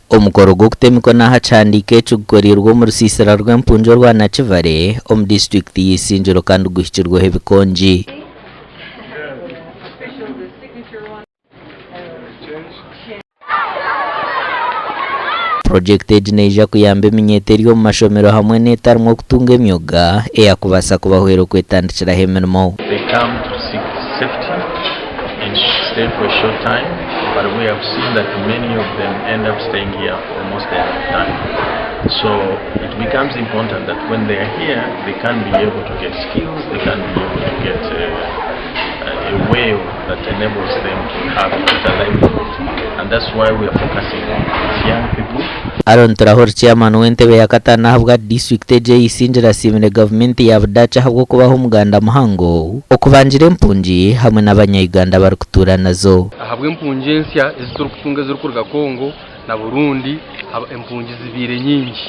Omukoro gw'okuta emikono aha kihandiiko eki gukoreirwe omu rusiisira rw'empungi orwa Nakivale omu disiturikiti ya Isingiro kandi guhikirweho ebikongi. Purojekiti egi neija kuyamba eminyeeto eri omu mashomero hamwe n'etarimu okutunga emyoga eyakubaasa kubahwera okwetandikiraho emirimo. They come to seek safety and stay for a short time but we have seen that many of them end up staying here for almost their lifetime so it becomes important that when they are here they can be able to get skills, they can be able to get a way that enables them to have a better livelihood and that's why we are focusing on these young people. Aaron Turahori Chairman w'entebe ya kataano ahabwa disiturikiti egi eya Isingiro asiimire gavumenti ya Budaaki ahabw'okubaha omuganda muhango okubangira empungi hamwe n'abanya Uganda abarikutuura nazo. Ahabw'empungi ensya ezi turikutunga ezirikuruga Congo na Burundi empungi zibaire nyingi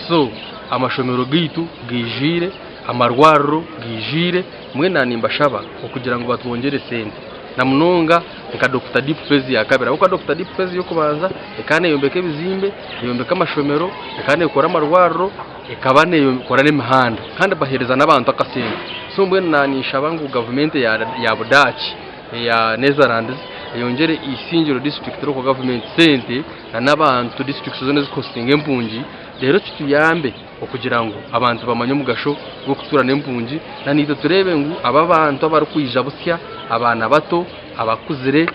so amashomero gaitu gaijwire, amarwariro gaijwire Mbwenu na nimbashaba okugira ngu batwongyere sente na munonga nka Dokita Deep Phase ya kabiri ahabw'okuba Dokita Deep Phase y'okubanza ekaba neyombeka ebizimbe, neyombeka amashomero, ekaba nekora amarwariro, ekaba nekora n'emihanda kandi bahereza n'abantu akasente. So mbwenu na ninshaba ngu gavumenti ya Budaaki eya Netherlands eyongyere Isingiro district local government sente na n'abantu districts zoona ezikuhostinga empungi reero kituyambe. Okugira ngu abantu bamanye omugasho gw'okutuura n'empungi, na naitwe tureebe ngu aba abantu abarikwija busya, abaana bato, abakuzire,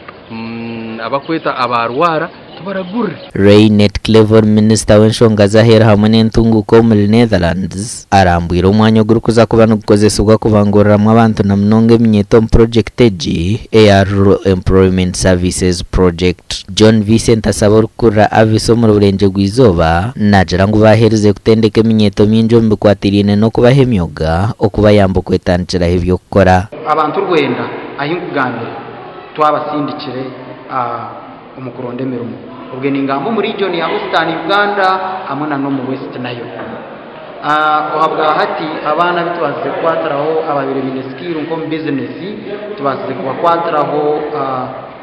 abakweta abaarwara tubaragurire. Reinette Klever Minisita w'enshonga z'aheeru hamwe n'entunguuka omuri Netherlands arambwire omwanya ogurikuza kuba nigukozesibwa kubanguriramu abantu na munonga eminyeeto omu purogyekiti egi eya Rural Employment Services Project. John Vincent Asaba orikukurira Avis omuri Burengyerwa-izooba naagira ngu baaherize kutendeka eminyeeto mingi omu bikwatiraine n'okubaha emyoga okubayamba okwetandikiraho eby'okukora. Abantu rwenda ahi nkugambira twabasindikire omu kuronda emirimo obwe ningamba omu region ya Western Uganda hamwe na n'omu West nayo. Ahabwahati abaana abu tubaasize kukwatiraho ababaire baine skill nk'omu business tubaasize kubakwatiraho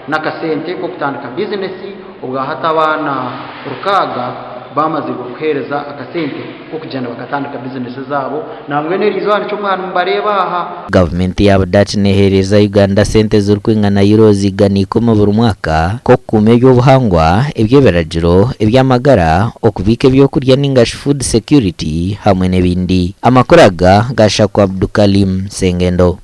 n'akasente k'okutandika bizinesi, obwahati abaana rukaaga baamazirwe kuheereza akasente k'okugyenda bakatandika bizinesi zaabo, nambwenu eriizooba nikyo mwaba nimubareeba aha. Gavumenti ya Budaaki neeheereza Uganda sente ezirikwingana Euros 110 buri mwaka nk'okukuuma eby'obuhangwa, eby'ebiragiro, eby'amagara, okubiika eby'okurya ningashi food security hamwe n'ebindi. Amakuru aga gaashakwa Abdukalim Sengendo.